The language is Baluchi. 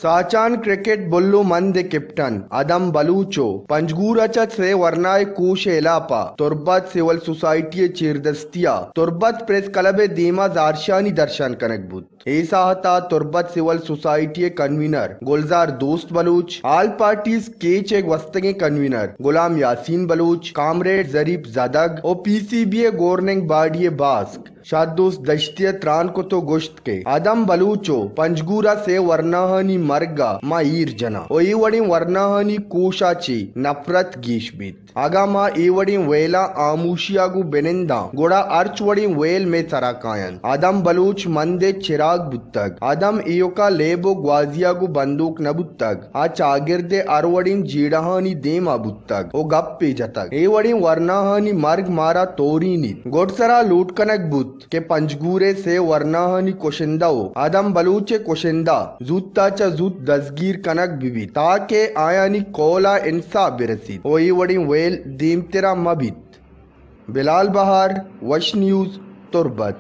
ساچان کرکٹ بلو مند ءِ کپٹن ادم بلوچ ءُ پنجگور ءَ چہ سے ورنا ءِ کوش ءِ ہلاپ ءَ تربت سول سوسائٹی ءِ چیردستی ءَ تربت پریس کلب ءِ دیم ءَ زہرشانی درشان کنگ بوت۔ اے ساہت ءَ تربت سول سوسائٹی ءِ کنوینر گلزار دوست بلوچ، آل پارٹیز کیچ ءِ گوستگیں کنوینر غلام یاسین بلوچ، کامریڈ ظریف زدگ ءُ پی سی بی ءِ گورننگ باڈی ءِ باسک شاد دوست دشتی ءَ تران کت ءُ گوشت کہ ادم بلوچ ءُ پنجگور ءَ سے ورناہانی مرگ ءَ ما ایر جناں ءُ اے وڑیں ورناہانی کوش ءَ چہ نفرت گیش بیت۔ اگاں ما اے وڑیں ویلاں ہاموشی ءَ گوں بہ ننداں، گڑا ہرچ وڑیں ویل مئے سرا کاینت۔ ادم بلوچ مند ءِ چراگ بوتگ۔ ادم ایوکا لیب ءُ گوازی ءَ گوں بندوک نہ بوتگ۔ آ چاگرد ءِ ہر وڑیں جیڑہانی دیم ءَ بوتگ ءُ گپے جتگ۔ اے وڑیں ورناہانی مرگ مارا تورینیت۔ گڈسرا لوٹ کنگ بوت کہ پنجگور ءِ سے ورناہانی کشندہ ءُ ادم بلوچ ءِ کشندہ زوت ءَ چہ زوت دزگیر کنگ بہ بیت، تاکہ آیانی قول ءَ انصاف بہ رسیت ءُ اے وڑیں ویل دیمترا مہ بیت۔ بلال بہار، وش نیوز، تربت۔